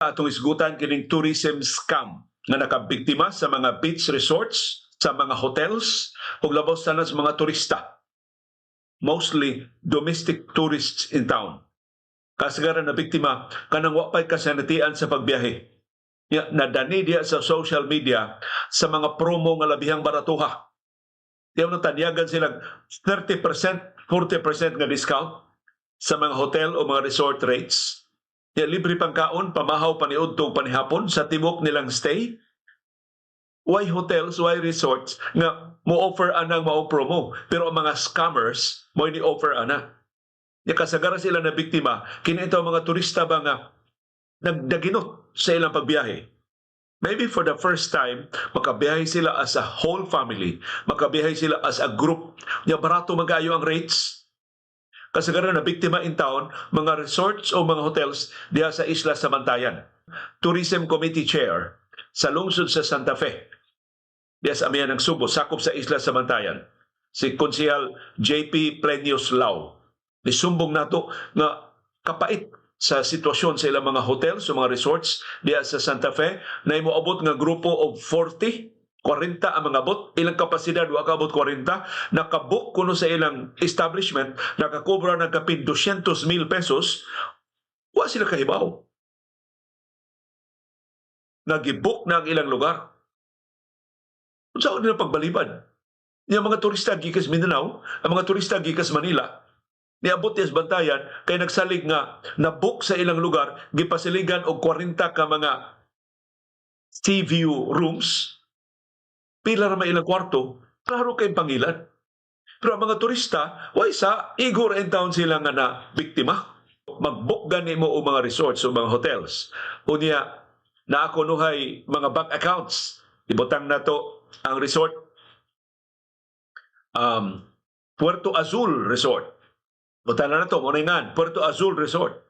Atong isgutan kining tourism scam nga nakabiktima sa mga beach resorts, sa mga hotels, ug labaw sana sa mga turista. Mostly domestic tourists in town. Kasagaran na biktima kanang wa pay kasanatian sa pagbiyahe. Ya, nadani diya sa social media sa mga promo nga labihang baratuha. Tiyaw na tanyagan sila 30%, 40% nga discount sa mga hotel o mga resort rates. Ya, libre pang kaon, pamahaw, paniudto, panihapon sa tibok nilang stay. Why hotels, why resorts nga mo offer anang mao promo, pero ang mga scammers mo ni offer ana. Ya, kasagaran sila na biktima kini ito mga turista ba nga nagdaginot sa ilang pagbiyahe. Maybe for the first time, makabiyahe sila as a whole family, makabiyahe sila as a group. Ya, barato magayo ang rates. Kasagaran na biktima in town, mga resorts o mga hotels diha sa Isla sa Bantayan. Tourism Committee Chair sa lungsod sa Santa Fe, diha sa amihan ng Sugbo, sakop sa Isla sa Bantayan, si Konsehal JP Plenius Lau. Nisumbong nato nga kapait sa sitwasyon sa ilang mga hotels o mga resorts diha sa Santa Fe na moabot nga grupo og 40 40 ang mga abot, ilang kapasidad wa kaabot 40, nakabook kuno sa ilang establishment, nakakobra ng kapin 200 mil pesos, wa sila kahibaw. Nagibook na ang ilang lugar. Unsa nila pagbalibad? Yung mga turista gikas Mindanao, ang mga turista gikas Manila, niabot sa Bantayan kay nagsalig nga nabook sa ilang lugar, gipasiligan og 40 ka mga sea view rooms, pila ra may ilang kwarto, klaro kay pangilan. Pero ang mga turista, way sa igor in town sila nga na biktima. Mag-book gani mo og mga resorts o mga hotels. Unya, naa kunohay mga bank accounts. Ibutang nato ang resort, Puerto Azul Resort. Butang na nato, mo ngan, Puerto Azul Resort.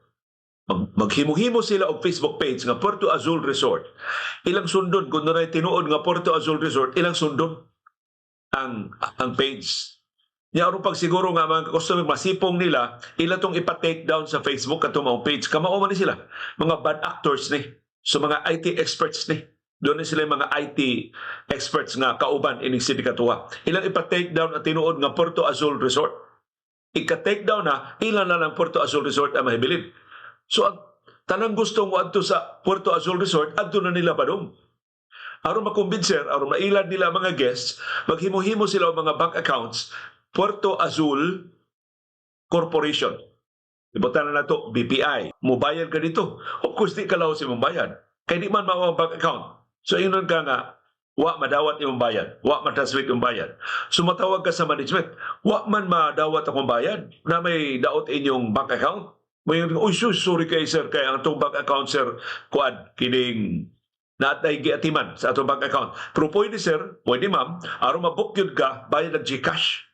Maghimo-himo sila og Facebook page nga Puerto Azul Resort. Ilang sundon kung dunay tinuod nga Puerto Azul Resort, ilang sundon ang page. Nya aron pag siguro nga mga customer masipong nila, ila tong ipa-take down sa Facebook katong maong page. Kamao man ni sila. Mga bad actors ni. So mga IT experts ni. Doon ni sila yung mga IT experts nga kauban ining sindikatuha. Ilang ipa-take down ang tinuod nga Puerto Azul Resort. Ika-take down na, ilan na lang Puerto Azul Resort ang mahibilin. So ang tanang gustong adto sa Puerto Azul Resort, adto na nila padung. Aron makumbinser, aron mailad nila ang mga guests, maghimo-himo sila og mga bank accounts, Puerto Azul Corporation. Ibutan na nato BPI. Mubayad ka dito. Of course, di ka laos imong bayad. Kay di man mao ang bank account. So ingon ka nga, wa madawat imong bayad, wa matransmit imong bayad. So matawag ka sa management, wa man madawat akong bayad na may daot inyong bank account. May uy sus, sorry kay sir, kay ang atong bank account, sir, kuan kining naatay giatiman sa atong bank account. Pero pwede sir, pwede ma'am, aron mabook yun ka, bayad ng GCash.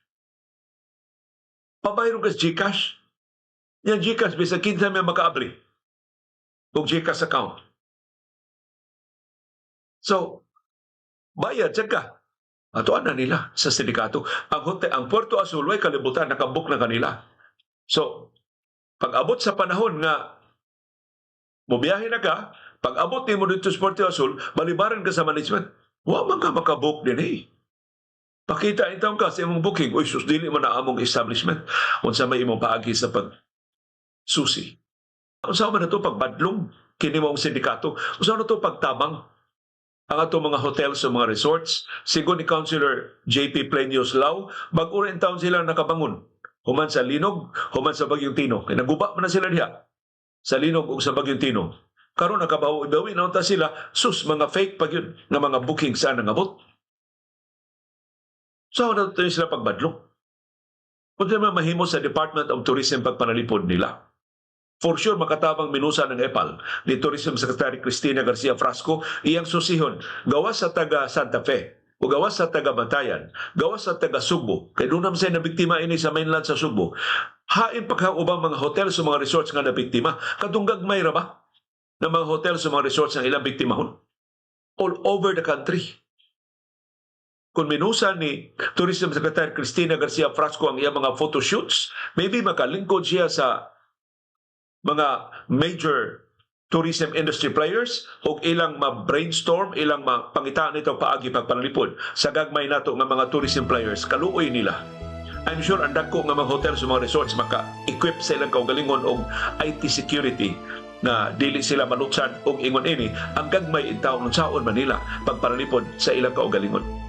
Pabayro ka sa GCash. Yan GCash, bisag kinsa may makaabri og GCash account. So, bayad sad ka. Atuan na nila sa sindikato. Ang hotel, ang Puerto Azul, way kalibutan, nakabook na kanila. So, pag abot sa panahon nga mobiyahe na ka, pag abot nimo dito sa Puerto Azul, balibaran ka sa management. Wa man ka makabook din eh. Pakita intawon ka sa imong booking. Uy, sus, dili man na among establishment. Unsa may imong paagi sa pag susi? Unsa man na to pagbadlong kini maong sindikato? Unsa man na to pagtabang ang ato mga hotels o mga resorts? Sigon ni Councilor JP Plenius Lau, bag-o ra taon sila nakabangon. Human sa linog, human sa Bagyong Tino. Kay naguba man na sila diha sa linog ug sa Bagyong Tino. Karon nakabawi bawi na unta sila, sus, mga fake pa gyud nga mga booking sa nangabot. So na to sila pagbadlong? Kung di man mahimo sa Department of Tourism pagpanalipod nila. For sure, makatabang minusa ng EPAL ni Tourism Secretary Cristina Garcia Frasco iyang susihon gawas sa taga Santa Fe o gawas sa taga Bantayan, gawas sa taga Sugbo. Kay doon naman na biktima ini sa mainland sa Sugbo. Hain pa ka ubang mga hotel sa mga resorts nga nabiktima? Katong gagmay ra ba ng mga hotel sa mga resorts ang ilang biktimahon? All over the country. Kung minusa ni Tourism Secretary Cristina Garcia Frasco ang iyang mga photoshoots, maybe makalingkod siya sa mga major Tourism industry players ug ilang ma-brainstorm, ilang mapangita nito paagi pagpanalipod sa gagmay nato nga mga tourism players. Kaluoy nila. I'm sure ang dagko nga mga hotels o mga resorts maka-equip sa ilang kaugalingon og IT security na dili sila malutsan og ingon ini. Ang gagmay intawon, unsaon man nila pagpanalipod sa ilang kaugalingon?